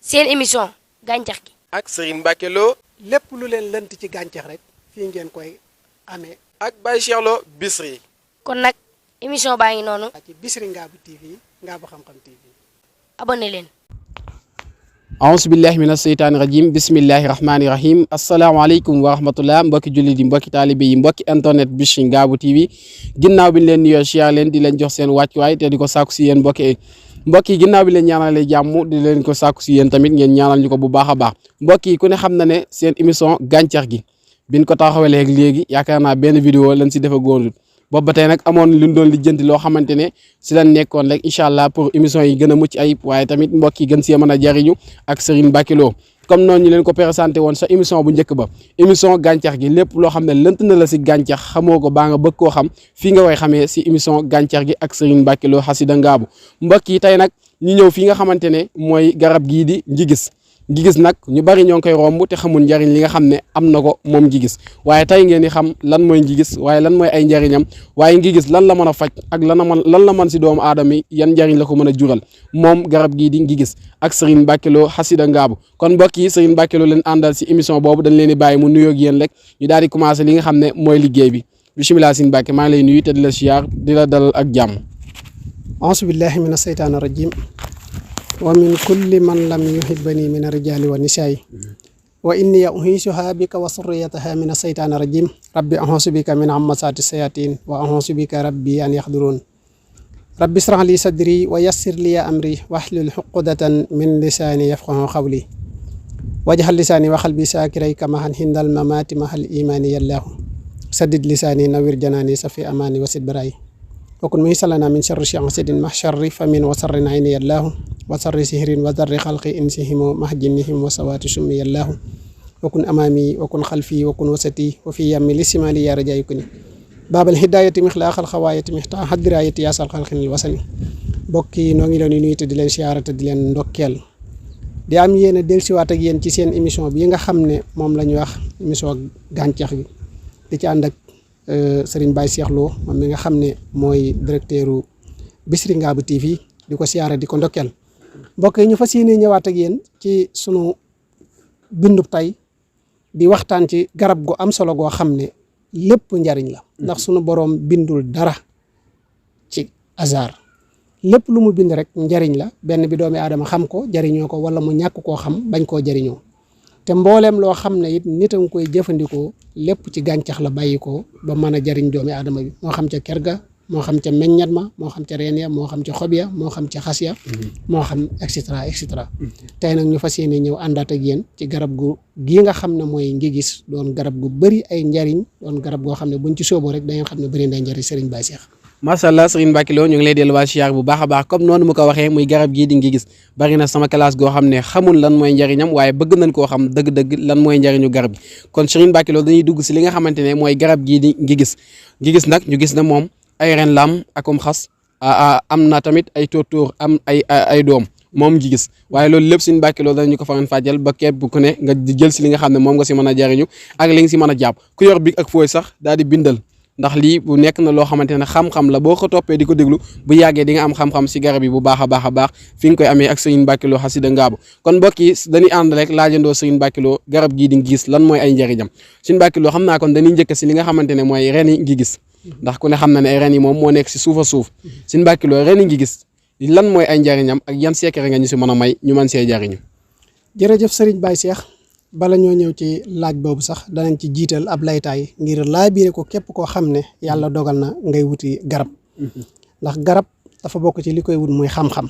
seen émission gàncax gi ak Serigne Mbacke Lo lépp lu leen lënt ci gàncax rek fii ngeen koy amee ak Baye Cheikh Lo Bichri. kon nag émission baa ngi noonu ci Bichri Ngabou TV Ngabou Xam Xam TV abonné leen aousu billahi min asheytaani rajim bismillahi rahmaani rahim asalaamaaleykum wa rahmatullah mbokki jullit yi mbokki taalibe yi mbokki internet Bichri Ngabou TV ginnaaw bi ñu leen nuyoo siyaar leen di leen jox seen wàccuwaay te di ko sàkku si yéen mbokk yi ginnaaw bi leen ñaanalee jàmm di leen ko sàkku si yéen tamit ngeen ñaanal ñu ko bu baax a baax mbokk yi ku ne xam na ne seen émission gàncax gi biñ ko taxawalee léegi yaakaar naa benn vidéo lañ si defa góorlu boobu ba tey nag amoon luñ doon lijjanti loo xamante ne si lañ nekkoon rek incha allah pour émission yi gën a mucc ayib waaye tamit mbokk yi gën see mën a jariñu ak Serigne Mbacke Lo comme noonu ñu leen ko présenté woon sa émission bu njëkk ba émission gàncax gi lépp loo xam ne lënt na la si gàncax xamoo ko baa nga bëgg koo xam fii nga koy xamee si émission gàncax gi ak Serigne Mbacke Lo Xasida Ngabou mbokk yi tey nag ñu ñëw fii nga xamante ne mooy garab gii di ngigis nag ñu bari ñoo ngi koy romb te xamul njariñ li nga xam ne am na ko moom ngigis waaye tey ngeen di xam lan mooy ngigis waaye lan mooy ay njariñam waaye ngigis lan la mën a faj ak lan la mën si doomu aadama yi yan njariñ la ko mën a jural moom garab gii di ngigis ak Serigne Mbacke Lo Xasida Ngabou kon mbokk yi Serigne Mbacke Lo leen àndal si émission boobu dañ leen di bàyyi mu nuyoog yéen rek ñu daal di commencé li nga xam ne mooy liggéey bi bisimilah Serigne Mbacke maa ngi lay nuyu te di la siyaar di la dalal ak jàmm auzu billahi min asheytaani rajim wa min kulli man lam yuhibbani min arrijali wa nisaa'i wa inni uhiisuha bika wa surriyataha min asheytaani rajim rabbi auzu bika min hamasaati sayatin wa auzu bika rabbi an yaxduruun rabbi israh li sadri wa yassir li amri wahlul uqdatan min lisaani yafqahu qawli waj'al lisaani wa qalbi saakirayka mahan hindal mamaati mahal imaani yallahu saddid lisaani nawir janaani safi amaani wasid barayi wakun muy salana min sharri hasidin mah sharri famin wa sarri ayni yallahu wa sarri sihrin wa darri xalqi insihim mah jinnihim wa sawaati summi yallahu wakun amami wakun xalfi wakun wasati wa fi yammi lisimali ya rajayukuni baabal hidayati mixlaaqal xawaayati mixtaa hadirayati yaasal xalqinil wasani mbokk yi noo ngi leen di nuyu te di leen siyaara te di leen ndokkeel di am yéen a dellusiwaat ak yéen ci seen émission bi nga xam ne moom la ñuy wax émission gàncax gi di ci ànd ak Serigne Baye Cheikh Lo moom mi nga xam ne mooy directeuru Bichri Ngabou TV di ko siyaare di ko ndokkeel mbokk yi ñu fas yéene ñëwaat ak yéen ci sunu bindu tey di waxtaan ci garab gu am solo goo xam ne lépp njariñ la ndax sunu boroom bindul dara ci hasard lépp lu mu bind rek njariñ la benn bi doomi aadama xam ko jariñoo ko wala mu ñàkk koo xam bañ koo jariñoo te mbooleem loo xam ne it nit a nga koy jëfandikoo lépp ci gàncax la bàyyi ko ba mën a jariñ doomi aadama bi moo xam ca ker ga moo xam ca meññat ma moo xam ca reen ya moo xam ca xob ya moo xam ca xas ya moo xam et cetera et cetera tey nag ñu fas yéene ñëw àndaat ak yéen ci garab gu gii nga xam ne mooy ngigis doon garab gu bëri ay njariñ doon garab goo xam ne buñ ci sóoboo rek dañu xam ne bëri na njariñ Serigne Baye Cheikh macha allah Serigne Mbacke Lo ñu ngi lay delluwaat siyaar bu baax a baax comme noonu mu ko waxee muy garab gii di ngigis bari na sama classe goo xam ne xamul lan mooy njariñam waaye bëgg nañ koo xam dëgg-dëgg lan mooy njariñu garab gi kon Serigne Mbacke Lo dañuy dugg si li nga xamante ne mooy garab gii di ngigis nag ñu gis na moom ay ren lam akum xas am na tamit ay tóortóor am ay doom moom ngigis waaye loolu lépp Serigne Mbacke Lo dañu ko faran fàjjal ba képp ku ne nga jël si li nga xam ne moom nga si mën a jariñu ak li nga si mën a jàpp ku yor bi ak fooy sax daal di bindal ndax lii bu nekk na loo xamante ne xam-xam la boo ko toppee di ko déglu bu yàggee di nga am xam-xam si garab yi bu baax a baax a baax fi nga koy amee ak Serigne Mbacke Lo Xasida Ngabou kon mbokk yi dañuy ànd rek laajandoo Serigne Mbacke Lo garab gii di ngigis lan mooy ay njëriñam Serigne Mbacke Lo xam naa kon dañuy njëkk si li nga xamante ne mooy ren yi ngigis ndax ku ne xam na ne ay ren yi moom moo nekk si suufa suuf Serigne Mbacke Lo ren yi ngigis lan mooy ay njëriñam ak yan secret nga ñu si mën a may ñu mën see jariñu jërëjëf Serigne Baye Cheikh bala ñoo ñëw ci laaj boobu sax danañ ci jiital ab laytaay ngir laabiire ko képp koo xam ne yàlla dogal na ngay wuti garab ndax garab dafa bokk ci li koy wut muy xam-xam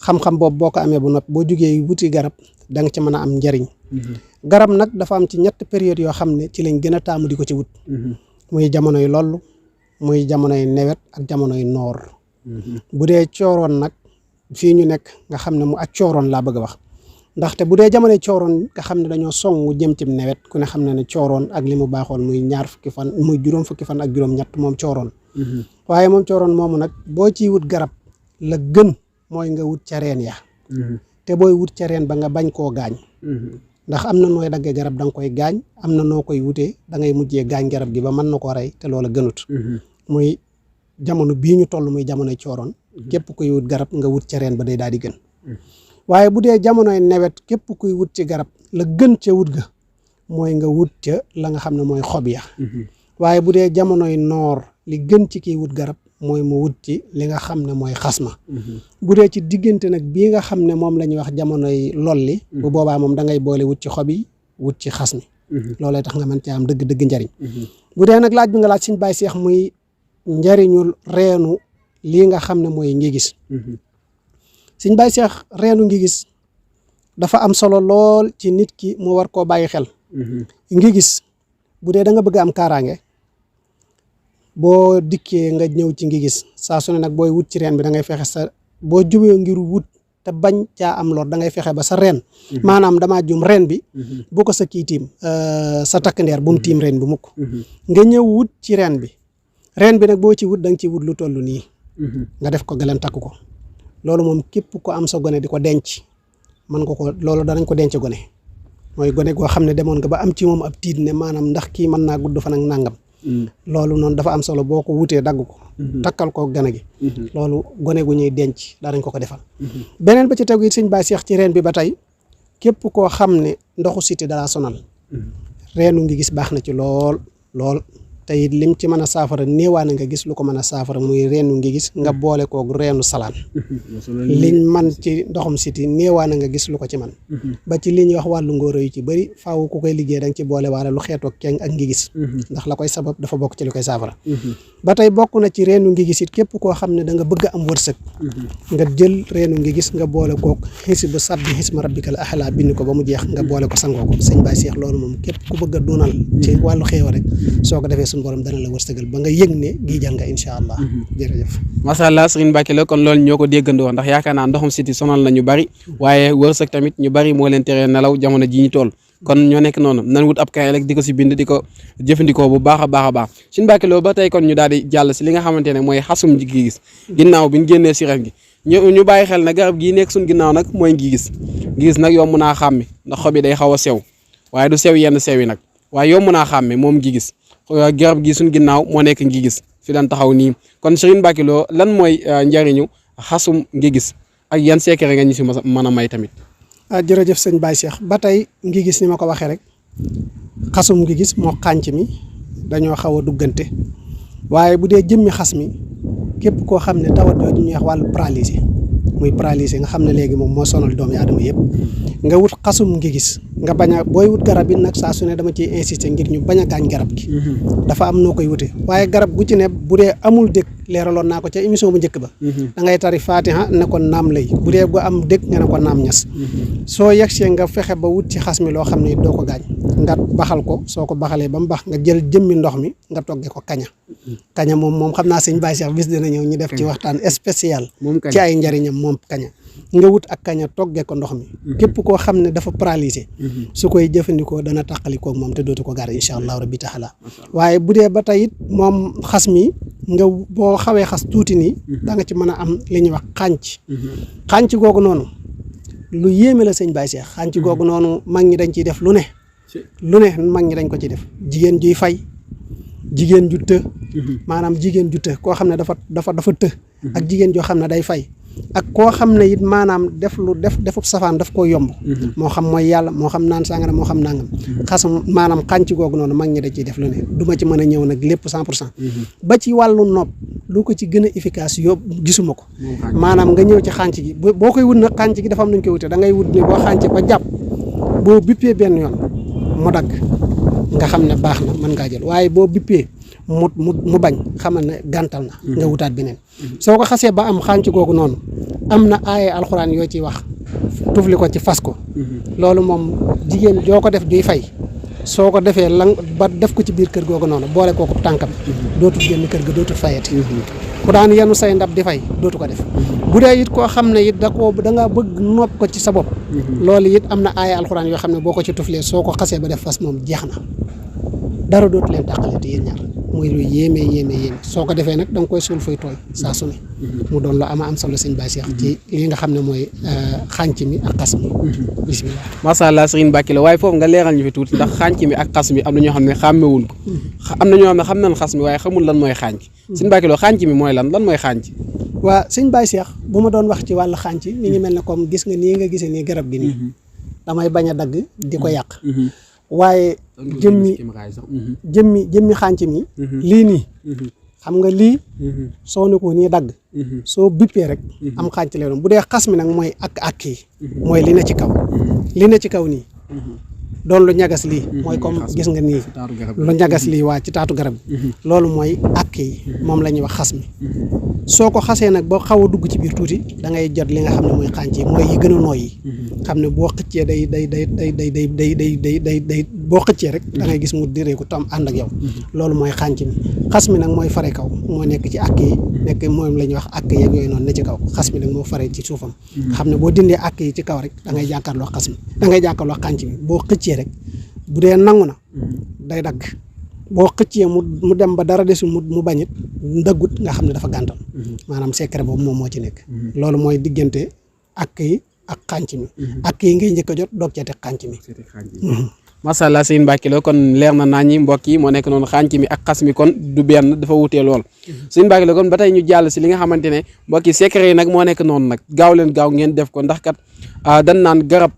xam-xam boobu boo ko amee bu noppi boo jugee wuti garab da nga ci mën a am njariñ garab nag dafa am ci ñett période yoo xam ne ci lañ gën a taamu di ko ci wut muy jamonoy loll muy jamonoy nawet ak jamonoy noor bu dee cooroon nag fii ñu nekk nga xam ne mu ak cooroon laa bëgg a wax ndaxte bu dee jamono cooroon nga xam ne dañoo songu jëm ci nawet ku ne xam ne ne cooroon ak li mu baaxoon muy ñaar fukki fan muy juróom fukki fan ak juróom-ñett moom cooroon waaye moom cooroon moomu nag boo ciy wut garab la gën mooy nga wut ca reen ya te booy wut ca reen ba nga bañ koo gaañ ndax am na nooy daggee garab da nga koy gaañ am na noo koy wutee da ngay mujjee gaañ garab gi ba mën na koo rey te loola gënut muy jamono bii ñu toll muy jamonoy cooroon képp koy wut garab nga wut ca reen ba day daal di gën waaye bu dee jamonoy nawet képp kuy wut ci garab la gën ca wut ga mooy nga wut ca la nga xam ne mooy xob ya waaye bu dee jamonoy noor li gën ci kiy wut garab mooy mu wut ci li nga xam ne mooy xasma bu dee ci diggante nag bii nga xam ne moom la ñuy wax jamonoy lolli bu boobaa moom da ngay boole wut ci xob yi wut ci xas mi loolay tax nga mën ci am dëgg-dëgg njariñ bu dee nag laaj bi nga laaj Sëñ Baay Seex muy njariñul reenu lii nga xam ne mooy ngigis Sëñ Baay Seex reenu ngigis dafa am solo lool ci nit ki mu war koo bàyyi xel ngigis bu dee da nga bëgg am kaaraange boo dikkee nga ñëw ci ngigis saa su ne nag booy wut ci reen bi da ngay fexe sa boo jubee ngir wut te bañ caa am lor da ngay fexe ba sa reen maanaam damaa jum reen bi bu ko sa kii tiim sa takk ndeer bu mu tiim reen bi mukk nga ñëw wut ci reen bi nag boo ci wut da nga ci wut lu toll nii nga def ko gëleen takk ko loolu moom képp ko am sa gone di ko denc mën nga ko loolu danañ ko denc gone mooy gone goo xam ne demoon nga ba am ci moom ab tiit ne maanaam ndax kii mën naa gudd fan ak nàngam loolu noonu dafa am solo boo ko wutee dagg ko takkal ko gane gi loolu gone gu ñuy denc daanañ ko defal beneen ba ci tegu it Sëñ Baay Seex ci reen bi ba tey képp koo xam ne ndoxu siti dalaa sonal reenu ngi gis baax na ci lool te it lim ci mën a saafara néewaane nga gis lu ko mën a saafara muy reenu ngi gis nga boole koog reenu salaan liñ man ci ndoxum siti néewaane nga gis lu ko ci man ba ci li ñuy wax wàllu ngóoro yu ci bëri faaw ku koy liggéey da nga ci boole waale lu xeetoog keng ak ngi gis ndax la koy sabab dafa bokk ci li koy saafara ba tey bokk na ci reenu ngi gis it képp koo xam ne da nga bëgg am wërsëg nga jël reenu ngi gis nga boole koog xisbu sabbi xisma rabbikal ahla bind ko ba mu jeex nga boole ko sangoo ko Sëñ Baay Seex loolu moom képp ku bëgg a dunal ci wàllu xéewa rek soo ko defee suñu borom dana la wërsëgal ba nga yëg ne giijal nga incha allah jërëjëf macha allah Sëriñ Mbàkke la kon loolu ñoo ko déggandoo ndax yaakaar naa ndoxum siti sonal na ñu bari waaye wërsëg tamit ñu bari moo leen teree nelaw jamono ji ñu toll kon ñoo nekk noonu nan wut ab kaay rek di ko si bind di ko jëfandikoo bu baax a baax Sëriñ Mbàkke Lo ba tey kon ñu daal di jàll si li nga xamante ne mooy xasum ngi gis ginnaaw bi ñu génnee si ren gi ñu bàyyi xel na garab gii nekk suñ ginnaaw nag mooy ngi gis nag yomb naa xàmme ndax xob yi day xaw a sew waaye du sew yenn sew yi nag waaye yomb naa xàmme moom ngi gis garab gi suñ ginnaaw moo nekk ngi gis fi daan taxaw nii kon Sëriñ Mbàkke Lo lan mooy njariñu xasum ngi gis ak yan secret nga ñu si mën a may tamit jërëjëf Sëñ Baay Seex ba tey ngi gis ni ma ko waxee rek xasum ngi gis moo xànc mi dañoo xaw a duggante waaye bu dee jëmmi xas mi képp koo xam ne tawat jooju ñuy wax wàllu paralysé muy paralysé nga xam ne léegi moom moo sonal doomu aadama yëpp nga wut xasum ngi gis nga bañ a booy wut garab yi nag saa su ne dama ciy insister ngir ñu bañ a gaañ garab gi dafa am noo koy wute waaye garab gu ci ne bu dee amul dëkk leeraloon naa ko ca émission bu njëkk ba da ngay tari fatiha ne ko naam lay bu dee gu am dëkk nga ne ko naam ñas soo yegsee nga fexe ba wut ci xas mi loo xam ne doo ko gaañ nga baxal ko soo ko baxalee ba mu bax nga jël jëmmi ndox mi nga togge ko kaña moom xam naa Sëñ Baay Seex bis dina ñëw ñu def ci waxtaan spécial ci ay njariñam moom kaña nga wut ak kaña togge ko ndox mi képp koo xam ne dafa paralysé su koy jëfandikoo dana tàqalikoo moom te dootu ko gar incha allah rabbi taala waaye bu dee ba tey it moom xas mi nga boo xawee xas tuuti nii da nga ci mën a am li ñuy wax xànc googu noonu lu yéeme la Sëñ Baay Seex xànc googu noonu mag ñi dañ ciy def lu ne mag ñi dañ ko ci def jigéen juy fay jigéen ju të maanaam jigéen ju të koo xam ne dafa të ak jigéen joo xam ne day fay ak koo xam ne it maanaam defub safaan daf koo yomb moo xam mooy yàlla moo xam naan sàngara moo xam nangam xasum maanaam xànc googu noonu mag ñi da ciy def lu ne du ma ci mën a ñëw nag lépp 100% ba ci wàllu nopp lu ko ci gën a efficace yóbbu gisuma ko maanaam nga ñëw ci xànc gi boo koy wut nag xànc gi dafa am nañ koy wute da ngay wut ni boo xànce ba jàpp boo bippee benn yoon mu dagg nga xam ne baax na mën ngaa jël waaye boo bippee mu bañ xamal ne gàntal na nga wutaat beneen soo ko xasee ba am xànc googu noonu am na aaye alxuraan yoo ciy wax tufli ko ci fas ko loolu moom jigéen joo ko def juy fay soo ko defee ba def ko ci biir kër googu noonu boole kooku tànkam dootul génn kër ga dootul fayati ku daan yenu say ndab di fay dootu ko def bu dee it koo xam ne it da nga bëgg nopp ko ci sa bopp loolu it am na aaye alxuraan yoo xam ne boo ko ci tuflee soo ko xasee ba def fas moom jeex na dara dootu leen tàqale te yéen ñaar muy lu yéeme soo ko defee nag da nga koy suul fuy tooy saa su ne mu doon lu am solo Sëñ Baay Seex ci li nga xam ne mooy xànc mi ak xas mi bisimilah. macha allah Sëriñ Mbàkke la waaye foofu nga leeral ñu fi tuuti ndax xànc mi ak xas mi am na ñoo xam ne xàmmewuñ ko am na ñoo xam ne xam nañ xas mi waaye xamul lan mooy xànc Sëriñ Mbàkke la xànc mi mooy lan mooy xànc waa sëñ Baye Cheikh bu ma doon wax ci wàllu xànc mi ngi mel ne comme gis nga nii nga gisee nii garab gi nii damay bañ a dagg di ko yàq waaye jëmmi xànc mi lii nii xam nga lii soo ne ko nii dagg soo bippee rek am xànc lay doon bu dee xas mi nag mooy ak yi mooy li ne ci kaw li ne ci kaw nii doon lu ñagas lii mooy comme gis nga nii lu ñagas lii waa ci taatu garab loolu mooy ak yi moom la ñuy wax xas mi soo ko xasee nag ba xaw a dugg ci biir tuuti da ngay jot li nga xam ne mooy xànc yi mooy yi gën a nooy yi xam ne boo xëccee day boo xëccee rek da ngay gis mu diree ko tam ànd ak yow loolu mooy xànc mi xas mi nag mooy fare kaw moo nekk ci ak yi nekk moom la ñuy wax ak yeeg yooyu noonu ne ci kaw xas mi nag moo fare ci suufam xam ne boo dindee ak yi ci kaw rek da ngay jàkkaarloo xas mi da ngay jàkkaarloo xànc mi boo xëccee rek bu dee nangu na day dagg boo xëccee mu dem ba dara desul mu bañit ndëggut nga xam ne dafa gàntal maanaam secret boobu moom moo ci nekk loolu mooy diggante ak yi ak xànc mi ak yi ngay njëkk a jot doog cee teg xànc mi macha allah sëñ Mbacke Lo kon leer na naa ñi mbokk yi moo nekk noonu xànc mi ak xas mi kon du benn dafa wutee lool sëñ Mbacke Lo kon ba tey ñu jàll si li nga xamante ne mbokk yi secret yi nag moo nekk noonu nag gaaw leen gaaw ngeen def ko ndax kat dan naan garab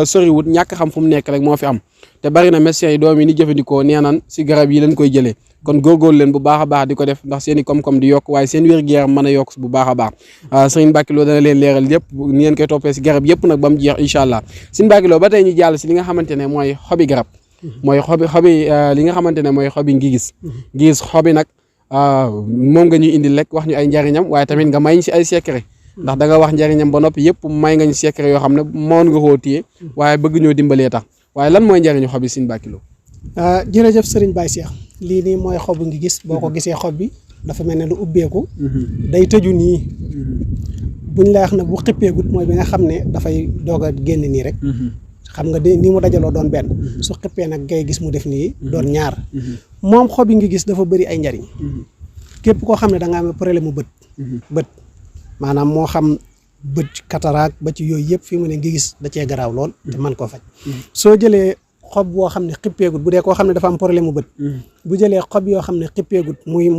soriwut ñàkk xam fu mu nekk rek moo fi am te bari na médecins yi doom yi ni jëfandikoo nee naan si garab yi leen koy jëlee kon góorgóorlu leen bu baax a baax di ko def ndax seen i koom-koom di yokk waaye seen wér-gu-yaram mën a yokk bu baax a baax sëñ Mbacke Lo dana leen leeral yëpp ni ngeen koy toppee si garab yëpp nag ba mu jeex incha allah sëñ Mbacke Lo ba tey ñu jàll si li nga xamante ne mooy xobi garab mooy xobi li nga xamante ne mooy xobi ngigis xobi nag moom nga ñuy indil rek wax ñu ay njariñam waaye tamit nga may ñu si ay secret ndax da nga wax njariñam ba noppi yëpp may nga ñu secret yoo xam ne moon nga koo téye waaye bëgg ñoo dimbalee tax waaye lan mooy njariñu xobi sëñ Mbacke Lo jërëjëf Serigne Baye Cheikh lii nii mooy xobu ngi gis boo ko gisee xob bi dafa mel ne lu ubbeeku day tëju nii buñ la wax nag bu xippeegut mooy bi nga xam ne dafay doog a génn nii rek xam nga ni mu dajaloo doon benn su xippee nag ngay gis mu def nii doon ñaar moom xob yi ngi gis dafa bëri ay njariñ képp koo xam ne da nga am problème mu bët maanaam moo xam bët cataracte ba ci yooyu yëpp fi mu ne ngi gis da cee garaaw lool te man koo faj soo jëlee xob boo xam ne xippeegut bu dee koo xam ne dafa am problème mu bët bu jëlee xob yoo xam ne xippeegut muy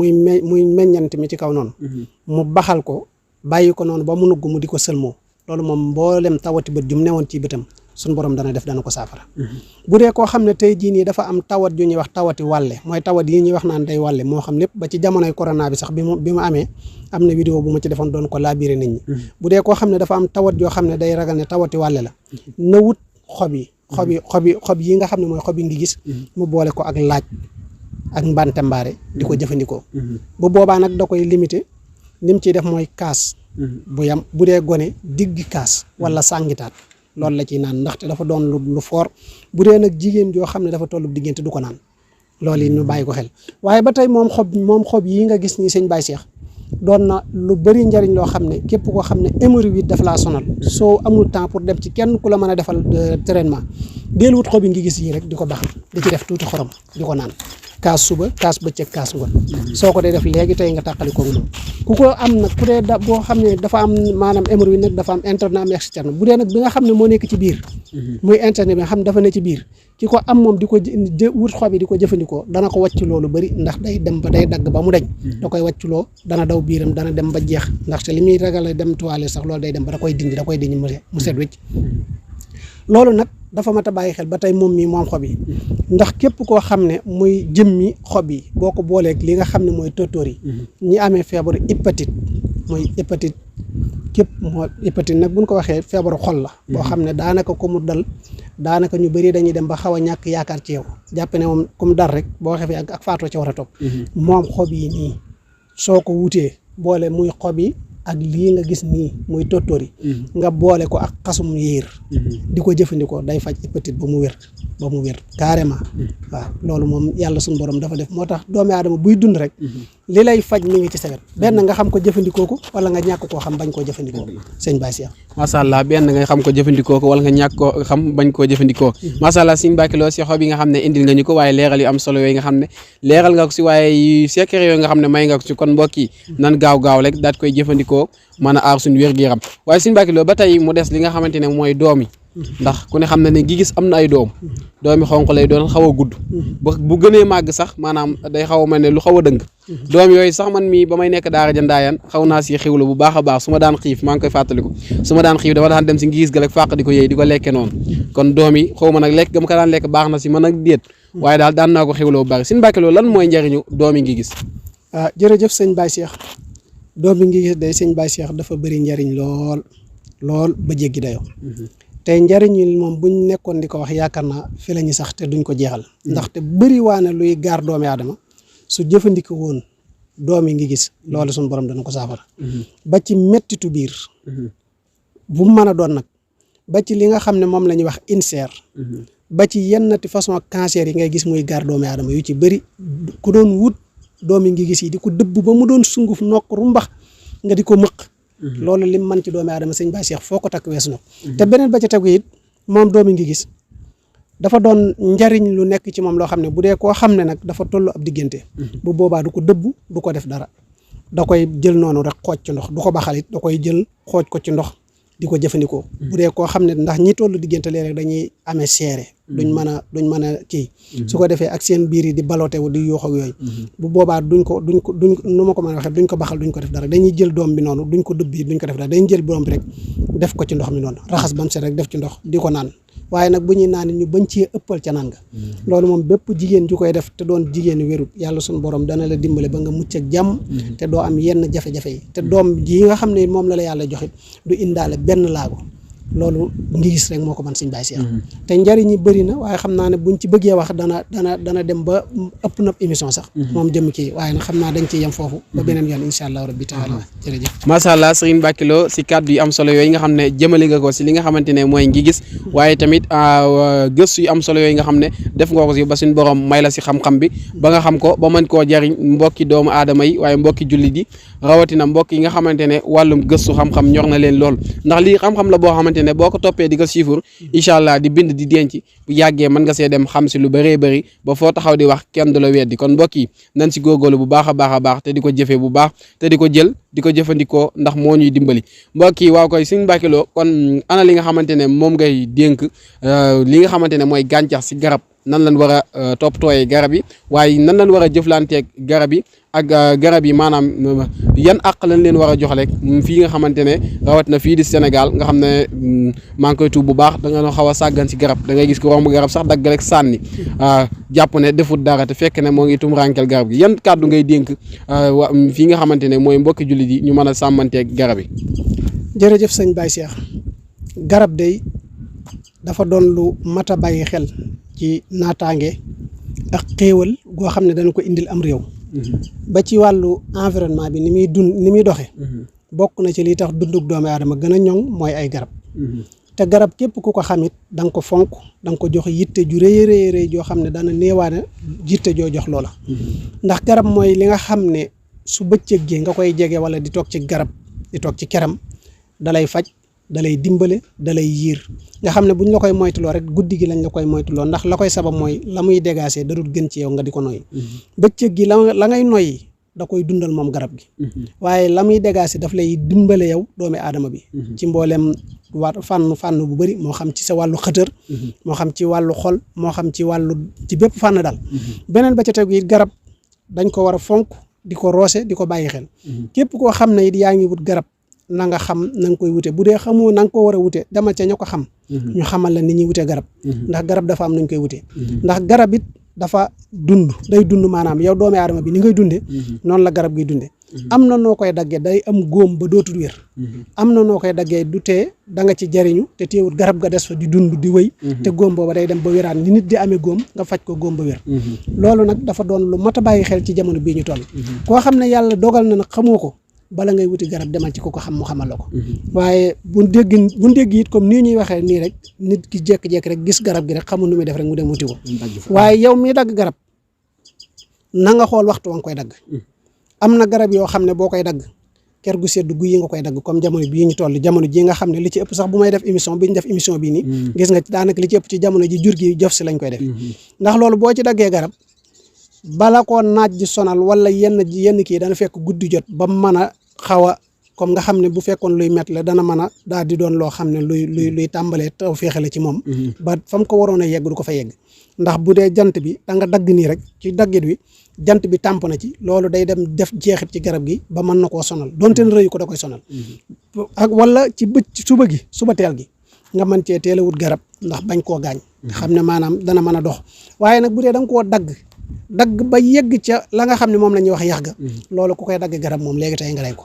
meññant mi ci kaw noonu mu baxal ko bàyyi ko noonu ba mu nugg mu di ko sëlmoo loolu moom mboolem tawati bët jum newoon ci bëtam suñu borom dana ko saafara bu dee koo xam ne tey jii nii dafa am tawat yu ñuy wax tawati wàlle mooy tawat yi ñuy wax naan day wàlle moo xam lépp ba ci jamonoy corona bi sax bi mu amee am na vidéo bu ma ci defoon doon ko laabiré nit ñi bu dee koo xam ne dafa am tawat yoo xam ne day ragal ne tawati wàlle la na wut xob yi nga xam ne mooy xob yi ngi gis mu boole ko ak laaj ak mbante mbaare di ko jëfandikoo bu boobaa nag da koy limité lim ciy def mooy kaas bu yam bu dee gone diggi kaas wala sàngitaat loolu la ciy naan ndaxte dafa doon lu fort bu dee nag jigéen joo xam ne dafa tollu diggante du ko naan loolu yi ñu bàyyi ko xel waaye ba tey moom xob yi nga gis ni sëñ Baye Cheikh doon na lu bëri njariñ loo xam ne képp koo xam ne hémorroïde daf laa sonal soo amul temps pour dem ci kenn ku la mën a defal traitement deel wut xob yi ngi gis yi rek di ko baxal di ci def tuuti xorom di ko naan kaas suba kaas bëccëg kaas ngoon soo ko dee def léegi tey nga tàqali ko moom ku ko am nag ku dee boo xam ne dafa am maanaam hémorroïde nag dafa am interne am externe bu dee nag bi nga xam ne moo nekk ci biir muy interne bi nga xam ne dafa ne ci biir ki ko am moom di ko wut xob yi di ko jëfandikoo dana ko wàcc loolu bëri ndax day dem ba day dagg ba mu deñ da koy wàcculoo dana daw biiram dana dem ba jeex ndaxte li muy ragal dem toilette sax loolu day dem ba da koy dindi mu set wécc loolu nag dafa mat a bàyyi xel ba tey moom mii moom xob yi ndax képp koo xam ne muy jëmmi xob yi boo ko booleeg li nga xam ne mooy tóotóor yi ñi amee feebaru hépatite mooy hépatite képp moo hépatite nag buñ ko waxee feebaru xol la boo xam ne daanaka ko mu dal daanaka ñu bëri dañuy dem ba xaw a ñàkk yaakaar ci yow jàpp ne moom comme dal rek boo xefee ak faatoo ca war a topp moom xob yi nii soo ko wutee boole muy xob yi ak lii nga gis nii muy tóotóor yi nga boole ko ak xasum yéer di ko jëfandikoo day faj hépatite ba mu wér carrément waaw loolu moom yàlla suñu borom dafa def moo tax doomi aadama buy dund rek li lay faj mi ngi ci sawet benn nga xam ko jëfandikoo ko wala nga ñàkk koo xam bañ koo jëfandikoo sëñ Baye Cheikh macha allah benn nga xam ko jëfandikoo ko wala nga ñàkk koo xam bañ koo jëfandikoo macha allah sëñ Mbacke Lo si xob yi nga xam ne indil nga ñu ko waaye leeral yu am solo yooyu nga xam ne leeral nga ko si waaye secret yooyu nga xam ne may nga ko si kon mbokk yi nan gaaw rek daat koy jëfandikoo mën a aar suñu wér-gu-yaram waaye sëñ Mbacke Lo ba tey mu des li nga xamante ne mooy doom yi ndax ku ne xam na ne gi gis am na ay doomi xonq lay doon xaw a gudd bu gënee màgg sax maanaam day xaw a mel ne lu xaw a dëng doom yooyu sax man mii ba may nekk daara ja Ndaayaan xaw naa si xiwlu bu baax a baax su ma daan xiif maa ngi koy fàttaliku su ma daan xiif dafa daan dem si ngis ga rek fàq di ko yëy di ko lekke noonu kon doom yi xaw ma nag lekk ga ma ko daan lekk baax na si man ak déet waaye daal daan naa ko xiwloo bu bari Sëñ Mbàkke Lo lan mooy njariñu doom yi ngi gis jërëjëf sëñ Baye Cheikh doom yi ngi gis day sëñ Baye Cheikh dafa bëri njariñ lool ba jéggi dayoo te njariñ yi moom buñ nekkoon di ko wax yaakaar naa fi la ñu sax te duñ ko jeexal ndaxte bëri waane luy gaar doomi aadama su jëfandikoo woon doom yi ngi gis loolu suñu borom dana ko saafara ba ci mettitu biir bu mu mën a doon nag ba ci li nga xam ne moom la ñuy wax ulcère ba ci yennati façon cancer yi ngay gis muy gaar doomi aadama yu ci bëri ku doon wut doom yi ngi gis yi di ko dëbb ba mu doon sunguf nokk rumbax nga di ko mëq loolu lim man ci doomi aadama sëñ Baye Cheikh foo ko takk weesu na te beneen ba ca tegu it moom doom yi ngi gis dafa doon njariñ lu nekk ci moom loo xam ne bu dee koo xam ne nag dafa toll ab diggante bu boobaa du ko dëbb du ko def dara da koy jël noonu rek xooj ci ndox du ko baxalit da koy jël xooj ko ci ndox di ko jëfandikoo bu dee koo xam ne ndax ñi tollu diggante léeg-léeg dañuy amee seere duñ mën a kii su ko defee ak seen biir yi di balote wu di yuux ak yooyu bu boobaa duñ nu ma ko mën a waxee duñ ko baxal duñ ko def dara dañuy jël doom bi noonu duñ ko dëbb yi duñ ko def dara dañuy jël doom bi rek def ko ci ndox mi noonu raxas bam set rek def ci ndox di ko naan waaye nag bu ñuy naan ñu bañ cee ëppal ca naan nga loolu moom bépp jigéen ju koy def te doon jigéen wérut yàlla suñu borom dana la dimbale ba nga mucc ak jàmm te doo am yenn jafe-jafe yi te doom ji nga xam ne moom la yàlla joxit du indaale benn laago loolu ngi gis rek moo ko mën Sëñ Baye Cheikh te njariñ yi bëri na waaye xam naa ne buñ ci bëggee wax dana dem ba ëpp na émission sax moom jëm kii waaye nag xam naa dañ ciy yem foofu ba beneen yoon incha allah rabbi taala jërëjëf macha allah Sëriñ Mbàkke Lo si kàddu yu am solo yooyu nga xam ne jëmale nga ko si li nga xamante ne mooy ngi gis waaye tamit gëstu yu am solo yooyu nga xam ne def nga ko si ba suñ borom may la si xam-xam bi ba nga xam ko ba mën koo jariñ mbokki doomu aadama yi waaye mbokki jullit yi rawatina mbokk yi nga xamante ne wàllum gëstu xam-xam ñor na leen lool ndax lii xam-xam la boo xamante ne boo ko toppee di ko siifur incha allah di bind di denc bu yàggee mën nga see dem xam si lu bëree bëri ba foo taxaw di wax kenn du la weddi kon mbokk yi nañ si góorgóorlu bu baax a baax a baax te di ko jëfee bu baax te di ko jël di ko jëfandikoo ndax moo ñuy dimbali mbokk yi waaw koy Sëñ Mbàkke Lo kon ana li nga xamante ne moom ngay dénk li nga xamante ne mooy gàncax si garab nan lañ war a toppatooyee garab yi waaye nan lañ war a jëflanteeg garab yi ak garab yi maanaam yan àq lañ leen war a jox rek fii nga xamante ne rawat na fii di Sénégal nga xam ne maa ngi koy tuub bu baax da nga xaw a sàggan si garab da ngay gis ko romb garab sax dagg rek sànni jàpp ne defut dara te fekk ne moo ngi tumuraankel garab gi yan kàddu ngay dénk fii nga xamante ne mooy mbokki jullit yi ñu mën a sàmmanteeg garab yi. jërëjëf Sëñ Baye Cheikh garab day dafa doon lu mat a bàyyi xel ci naataange ak xéewal goo xam ne dana ko indil am réew ba ci wàllu environnement bi ni muy doxee bokk na ci li tax dundug doomu aadama gën a ñoŋ mooy ay garab te garab képp ku ko xamit da nga ko fonk da nga ko jox yitte ju rëy rëy joo xam ne dana néewaane yitte joo jox loola ndax garab mooy li nga xam ne su bëccëg gi nga koy jege wala di toog ci garab di toog ci keram dalay faj dalay dimbale dalay yiir nga xam ne bu ñu la koy moytuloo rek guddi gi lañ la koy moytuloo ndax la koy sabab mooy la muy dégager da dul gën ci yow nga di ko noyyi bëccëg gi la ngay noyyi da koy dundal moom garab gi waaye la muy dégager daf lay dimbale yow doomi aadama bi ci mboolem fànn bu bëri moo xam ci sa wàllu xëtër moo xam ci wàllu xol moo xam ci bépp fànn daal beneen ba ca tegu it garab dañ ko war a fonk di ko roose di ko bàyyi xel képp koo xam ne it yaa ngi wut garab na nga xam na nga koy wute bu dee xamoo na nga ko war a wute demal ca ña ko xam ñu xamal la ni ñuy wute garab ndax garab dafa am nañ koy wute ndax garab it dafa day dund maanaam yow doomi aadama bi ni ngay dunde noonu la garab gi dunde am na noo koy daggee day am góom ba dootul wér am na noo koy daggee du tee da nga ci jariñu te teewul garab ga des fa di dund di wéy te góom booba day dem ba wéraan ni nit di amee góom nga faj ko góom ba wér loolu nag dafa doon lu mat a bàyyi xel ci jamono bii ñu toll koo xam ne yàlla dogal na nag xamoo ko bala ngay wuti garab demal ci ku ko xam mu xamal la ko waaye bu dégg it comme nii ñuy waxee nii rek nit ki jékki-jékki rek gis garab gi rek xamul nu muy def rek mu dem wuti ko waaye yow miy dagg garab na nga xool waxtu wa nga koy dagg am na garab yoo xam ne boo koy dagg ker gu sedd gu yi nga koy dagg comme jamono bii ñu toll jamono ji nga xam ne li ci ëpp sax bu may def émission bi ñu def émission bii nii gis nga daanaka li ci ëpp ci jamono ji jur gi jof si lañ koy def ndax loolu boo ci daggee garab bala koo naaj ji sonal wala yenn kii dana fekk guddi jot ba mën a xaw a comme nga xam ne bu fekkoon luy met la dana mën a daal di doon loo xam ne luy tàmbalee taw féexale ci moom ba fa mu ko waroon a yegg du ko fa yegg ndax bu dee jant bi da nga dagg nii rek ci daggit wi jant bi tàmp na ci loolu day dem def jeexit ci garab gi ba mën na koo sonal donte ne rëyu ko da koy sonal ak wala ci suba teel gi nga mën cee teel a wut garab ndax bañ koo gaañ xam ne maanaam dana mën a dox waaye nag bu dee da nga koo dagg ba yegg ca la nga xam ne moom la ñuy wax yax ga loolu ku koy dagg garab moom léegi tey nga rey ko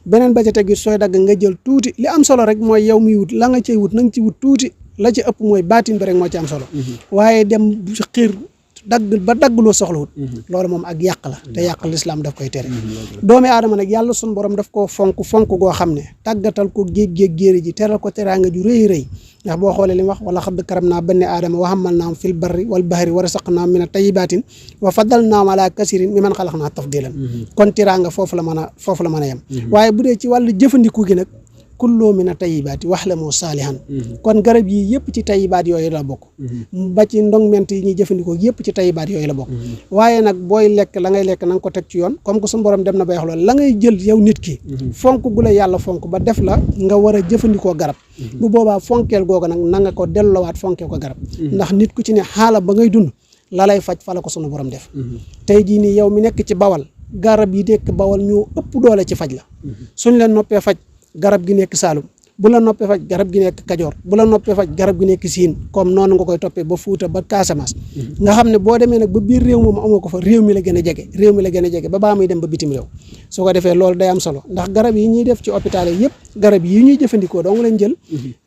beneen ba ca teg sooy dagg nga jël tuuti li am solo rek mooy yow miy wut la nga cay wut na nga ci wut tuuti la ci ëpp mooy baatin bi rek moo ci am solo waaye dem xiir dagg loo soxlawut loolu moom ak yàq la te yàq lislaam daf koy tere doomi aadama nag yàlla sun borom daf koo fonk goo xam ne tàggatal ko géej géeri ji teral ko teraanga ju rëy ndax boo xoolee li mu wax wala xadd karam naa bani aadama wa hamal naam fil barri wal bahri wa rasaqnaam min at-tayyibatin wa faddal naam ala kasirin mi man xalaq naa tafdilan kon teraanga foofu la mën a yem waaye bu dee ci wàllu jëfandiku gi nag kulloo min a tayibaati wax la moo saalihan kon garab yi yëpp ci tayibaat yooyu la bokk ba ci ndongment yi ñuy jëfandikoo yëpp ci tayibaat yooyu la bokk waaye nag booy lekk la ngay lekk na nga ko teg ci yoon comme que suñu borom dem na bay wax loolu la ngay jël yow nit ki fonk gu la yàlla fonk ba def la nga war a jëfandikoo garab bu boobaa fonkeel googu nag na nga ko delloowaat fonkee ko garab ndax nit ku ci ne xaala ba ngay dund la lay faj fa la ko sunu borom def tey jii nii yow mi nekk ci bawal garab yi nekk bawal ñoo ëpp doole ci faj la suñ leen noppee faj garab gi nekk Saalum bu la noppee faj garab gi nekk Kajoor bu la noppee faj garab gi nekk Siin comme noonu nga koy toppee ba Fuuta ba Casamance nga xam ne boo demee nag ba biir réew moom amoo ko fa réew mi la gën a jege ba baa muy dem ba bitim réew su ko defee loolu day am solo ndax garab yi ñuy def ci hôpital yi yëpp garab yi ñuy jëfandikoo dong lañ jël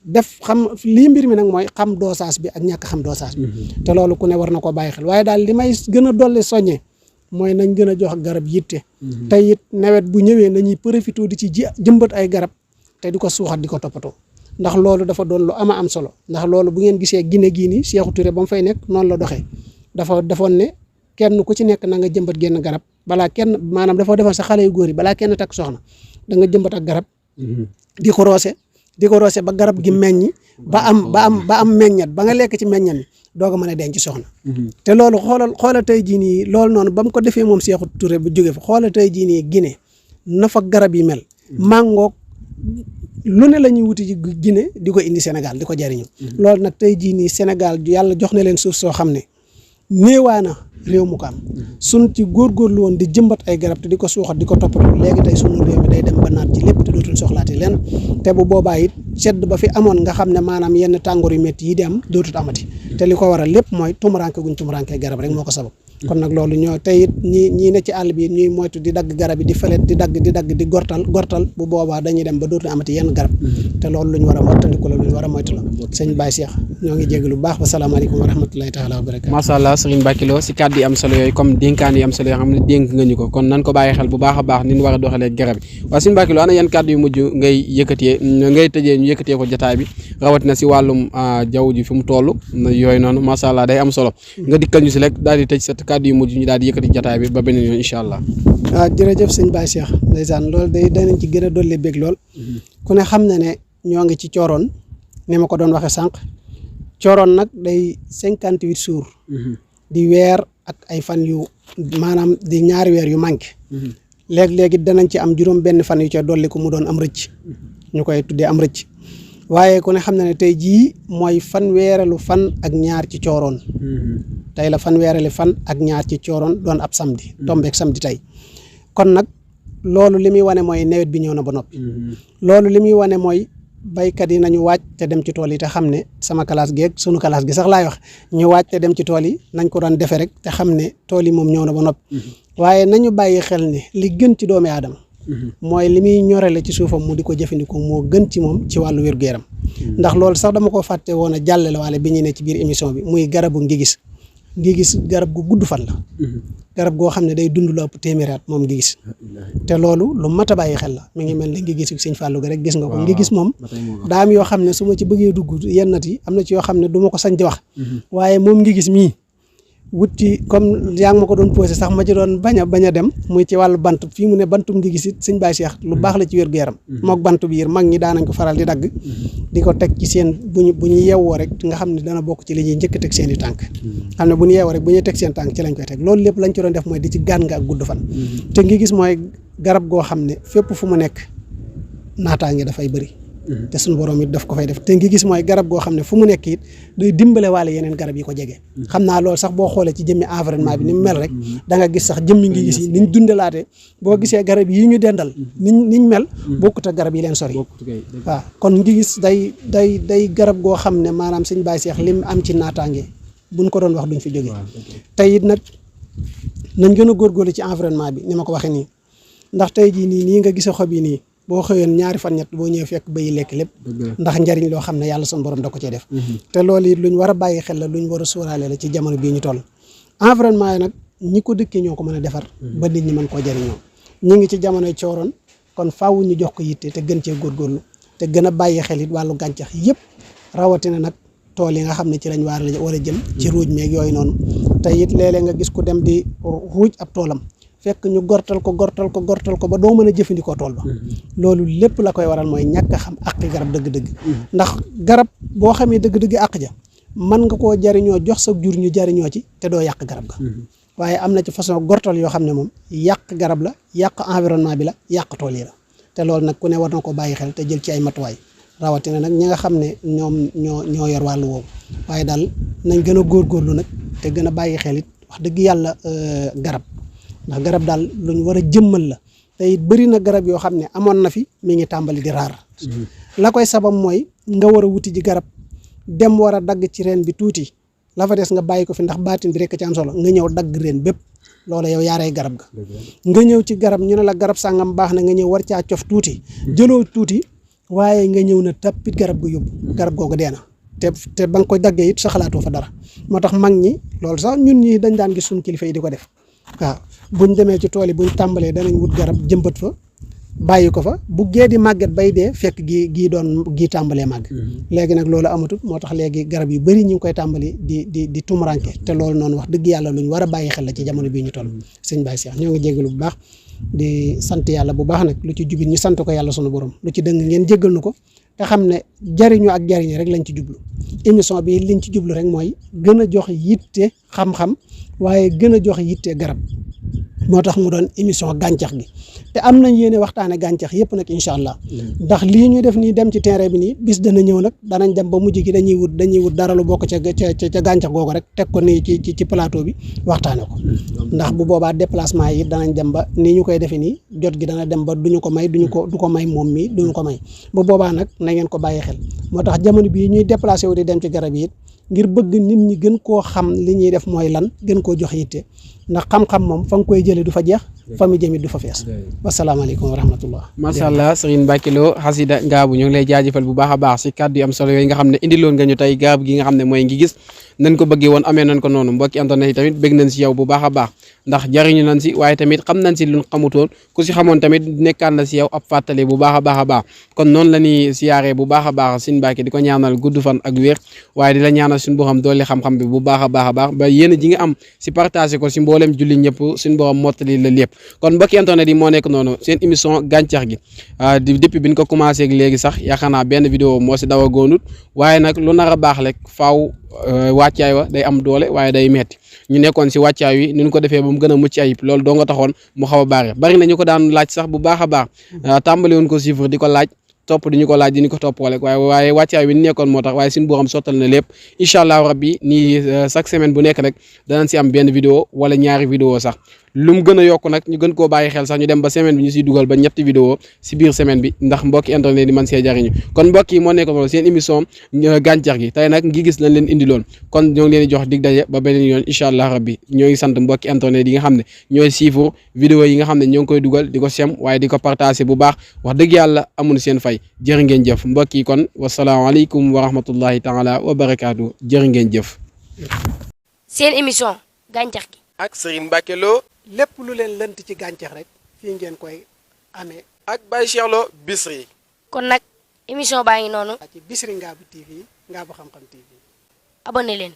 def xam lii mbir mi nag mooy xam dosage bi ak ñàkk xam dosage bi te loolu ku ne war na koo bàyyi xel waaye daal li may gën a dolli soññee mooy nañ gën a jox garab yitte te it nawet bu ñëwee nañuy profité di ci jëmbat ay garab te di ko suuxat di ko toppatoo ndax loolu dafa doon lu ama am solo ndax loolu bu ngeen gisee Guinée gii nii Sékou Touré ba mu fay nekk noonu la doxee dafa defoon ne kenn ku ci nekk na nga jëmbat genn garab balaa kenn maanaam dafa defoon sa xale yu góor yi balaa kenn takk soxna da nga jëmbat ak garab di ko roose ba garab gi meññ ba am meññat ba nga lekk ci meññat mi doog a mën a denc soxna te loolu xoolal tey jii nii loolu noonu ba mu ko defee moom Sékou Touré bu jógee fa xoolal tey jii nii Guinée na fa garab yi mel mangoog lu ne la ñuy wuti ci Guinée di ko indi Sénégal di ko jariñu loolu nag tey jii nii Sénégal yàlla jox na leen suuf soo xam ne néewaana réew mu ko am suñ ci góorgóorlu woon di jëmbat ay garab te di ko suuxat di ko toppatoo léegi tey sunu réew mi day dem ba naat ci lépp te dootul soxlaati leen te bu boobaa it sedd ba fi amoon nga xam ne maanaam yenn tàngoor yu métti yi di am dootul amati te li ko waral lépp mooy tumuranke guñ tumuranke garab rek moo ko sabab kon nag loolu ñoo tey it ñii ne ci àll bi ñuy moytu di dagg garab yi di felet di dagg di gortal bu boobaa dañuy dem ba dootul amati yenn garab te loolu lu ñu war a wattandiku la lu ñu war a moytu la sëñ Baye Cheikh ñoo ngi jégg lu baax wa salaamaaleykum wa rahmatulahi taala wa barakatu macha allah sëriñ Mbacke Lo si kàddu yi am solo yooyu comme dénkaan yi am solo yoo xam ne dénk nga ñu ko kon nan ko bàyyi xel bu baax a baax ni ñu war a doxalee garab yi waaye sëriñ Mbacke Lo ana yan kàddu yu mujj ngay tëjee ñu yëkkatee ko jotaay bi rawatina si wàllum jaww ji fi mu toll yooyu noonu macha allah day am solo nga dikkal ñu si rek daal di tëj sa kàddu yu mujj ñu daal di yëkkati jotaay bi ba beneen yoon incha allah. waaw jërëjëf sëñ Baye Cheikh ndeysaan loolu danañ ci gën a dolli bég lool ku ne xam na ne ñoo ngi ci cooroon ni ma ko doon waxee sànq cooroon nag day 58 jours di weer ak ay fan yu maanaam di ñaari weer yu manqué léegi danañ ci am juróom benn fan yu ca dolli ko mu doon am rëcc ñu koy tuddee am rëcc waaye ku ne xam na ne tey jii mooy fanweerelu fan ak ñaar ci cooroon tey la fanweerelu fan ak ñaar ci cooroon doon ab samedi tombeek samedi tey kon nag loolu li muy wane mooy nawet bi ñëw na ba noppi loolu li muy wane mooy baykat yi nañu waaj te dem ci tool yi te xam ne sama classe gi ak sunu classe gi sax laay wax ñu waaj te dem ci tool yi nañ ko daan defee rek te xam ne tool yi moom ñëw na ba noppi waaye nañu bàyyi xel ne li gën ci doomi aadama mooy li muy ñorele ci suufam mu di ko jëfandikoo moo gën ci moom ci wàllu wér-gu-yaram ndax loolu sax dama ko fàtte woon a jàllale waale bi ñuy ne ci biir émission bi muy garabu ngigis garab gu gudd fan la garab goo xam ne day dund lu ëpp téeméeri at moom ngigis te loolu lu mat a bàyyi xel la mi ngi mel ni ngigis sëñ Fallou ga rek gis nga ko ngigis moom daa am yoo xam ne su ma ci bëggee dugg yennat yi am na ci yoo xam ne du ma ko sañ di wax waaye moom ngigis mii wut ci comme yaa ngi ma ko doon posé sax ma ci doon bañ a dem muy ci wàllu bant fii mu ne bantum ngi gis it sëñ Baye Cheikh lu baax la ci wér-gu-yaram mook bant bi yër mag ñi daanañ ko faral di dagg di ko teg ci seen bu ñu yeewoo rek nga xam ne dana bokk ci li ñuy njëkk teg seen i tànk xam ne bu ñu yeewoo rek bu ñuy teg seen tànk ci lañ koy teg loolu lépp lañ ci doon def mooy di ci gaan nga ak gudd fan te ngi gis mooy garab goo xam ne fépp fu mu nekk naataange dafay bëri te suñu borom it daf ko fay def te ngi gis mooy garab goo xam ne fu mu nekk it day dimbale waale yeneen garab yi ko jege xam naa loolu sax boo xoolee ci jëmmi environnement bi ni mu mel rek da nga gis sax jëmmi ngi gis yi niñ dundalaate boo gisee garab yi ñu dendal niñ mel bokkut ak garab yi leen sori waaw kon ngi gis day garab goo xam ne maanaam sëñ Baye Cheikh lim am ci naataange buñ ko doon wax duñ fi jóge tey it nag nañ gën a góorgóorlu ci environnement bi ni ma ko waxee nii ndax tey jii nii nga gisee xob yi nii boo xëyoon ñaari fan ñett boo ñëwee fekk bay lekk lépp ndax njariñ loo xam ne yàlla suñu borom da ko cee def te loolu it luñ war a bàyyi xel la luñ war a sóoraale la ci jamono bii ñu toll environnement yi nag ñi ko dëkkee ñoo ko mën a defar ba nit ñi mën koo jariñoo ñi ngi ci jamonoy cooroon kon faaw ñu jox ko yitte te gën cee góorgóorlu te gën a bàyyi xel it wàllu gàncax yëpp rawatina nag tool yi nga xam ne ci lañ war a jëm ci ruuj meeg yooyu noonu te it léeg-léeg nga gis ku dem di ruuj ab toolam fekk ñu gortal ko ba doo mën a jëfandikoo tool ba loolu lépp la koy waral mooy ñàkk a xam àqi garab dëgg-dëgg ndax garab boo xamee dëgg-dëgg àq ja mën nga koo jariñoo jox sa jur ñu jariñoo ci te doo yàq garab ga waaye am na ci façon gortal yoo xam ne moom yàq garab la yàq environnement bi la yàq tool yi la te loolu nag ku ne war na ko bàyyi xel te jël ci ay matuwaay rawatina nag ñi nga xam ne ñoom ñoo yor wàllu woowu waaye daal nañ gën a góorgóorlu nag te gën a bàyyi xel it wax dëgg yàlla garab ndax garab daal luñ war a jëmmal la te it bëri na garab yoo xam ne amoon na fi mi ngi tàmbali di raar la koy sabab mooy nga war a wuti ji garab dem war a dagg ci reen bi tuuti la fa des nga bàyyi ko fi ndax baatin bi rekk ci am solo nga ñëw dagg reen bépp loola yow yaaree garab ga nga ñëw ci garab ñu ne la garab sàngam baax na nga ñëw war caa cof tuuti jëloo tuuti waaye nga ñëw na tappit garab gu yóbbu garab googu dee na te ba nga koy daggee it sa xalaatoo fa dara moo tax mag ñi loolu sax ñun ñi dañ daan gis suñu kilifa yi di ko def waaw buñ demee ci tool yi buñ tàmbalee danañ wut garab jëmbat fa bàyyi ko fa bu gee di màgget bay dee fekk gii tàmbalee màgg léegi nag loolu amatut moo tax léegi garab yu bëri ñu ngi koy tàmbali di tumuranke te loolu noonu wax dëgg yàlla luñ war a bàyyi xel la ci jamono bii ñu toll sëñ Baye Cheikh ñoo ngi jégalu bu baax di sant yàlla bu baax nag lu ci jubit ñu sant ko yàlla sunu borom lu ci dëng ngeen jéggal nu ko te xam ne jariñu ak jariñe rek lañ ci jublu émission bi liñ ci jublu rek mooy gën a jox yitte xam-xam waaye gën a jox yitte garab moo tax mu doon émission gàncax gi te am nañ yéene waxtaane gàncax yëpp nag incha allah ndax lii ñuy def nii dem ci terrain bi nii bis dana ñëw nag danañ dem ba mujj gi dañuy wut dara lu bokk ca gàncax googu rek teg ko nii ci plateau bi waxtaane ko ndax bu boobaa déplacement yi danañ dem ba nii ñu koy defee nii jot gi dana dem ba duñu ko may du ko may moom mi duñu ko may ba boobaa nag na ngeen ko bàyyi xel moo tax jamono bii ñuy déplacé wu di dem ci garab yi it ngir bëgg nit ñi gën koo xam li ñuy def mooy lan gën koo jox yitte ndax xam-xam moom fa nga koy jëlee du fa jeex fa mu jëmit du fa fees wasalaamaaleykum wa rahmatullah macha allah Serigne Mbacke Lo xasida ngaabu ñu ngi lay jaajëfal bu baax a baax si kàddu yu am solo yooyu nga xam ne indiloon nga ñu tey garab gi nga xam ne mooy ngi gis nañ ko bëggee woon amee nañ ko noonu mbokki internet yi tamit bëgg nañ si yow bu baax a baax ndax jariñu nañ si waaye tamit xam nañ si luñ xamutoon ku si xamoon tamit nekkaan na si yow ab fàttali bu baax a baax kon noonu la ñuy siyaaree bu baax a baax Serigne Mbacke di ko ñaanal gudd fan ak wér waaye di la ñaanal suñu boo xam doole xam-xam bi bu baax a baax ba yéen ji nga am si partagé ko si mboolem julli ñëpp suñu borom mottali la lépp kon mbokki internet yi moo nekk noonu seen émission gàncax gi depuis bi ñu ko commencé ak léegi sax yaakaar naa benn vidéo moo si daw a góonut waaye nag lu nar a baax rek faaw wàccaay wa day am doole waaye day metti ñu nekkoon si wàccaay wi ni ñu ko defee ba mu gën a mucc ayib loolu doo nga taxoon mu xaw a bari na ñu ko daan laaj sax bu baax a baax tàmbali woon ko chiffre di ko laaj topp di ñu ko laaj di ñu ko topp wala waaye wàccaay wi ni nekkoon moo tax waaye suñu boo xam sottal na lépp incha allah rabbi nii chaque semaine bu nekk rek danañ si am benn vidéo wala ñaari vidéo sax lu mu gën a yokk nag ñu gën koo bàyyi xel sax ñu dem ba semaine bi ñu siy dugal ba ñetti vidéo si biir semaine bi ndax mbokki internet di man see jariñu kon mbokk yi moo nekk loolu seen émission gàncax gi tey nag ngi gis lañ leen indiloon kon ñoo ngi leen di jox dig daje ba beneen yoon incha allah rabbi ñoo ngi sant mbokki internet yi nga xam ne ñooy siifur vidéo yi nga xam ne ñoo ngi koy dugal di ko sem waaye di ko partagé bu baax wax dëgg yàlla amul seen fay jërë ngeen jëf mbokk yi kon wasalaamaaleykum wa rahmatullahi taala wa barakaatu jërë ngeen jëf seen émission gàncax gi ak Serigne Mbacke Lo lépp lu leen lënt ci gàncax rek fii ngeen koy amee ak Baye Cheikh Lo Bichri kon nag émission baa ngi noonu ci Bichri Ngabou TV Ngabou Xam-Xam TV abonné leen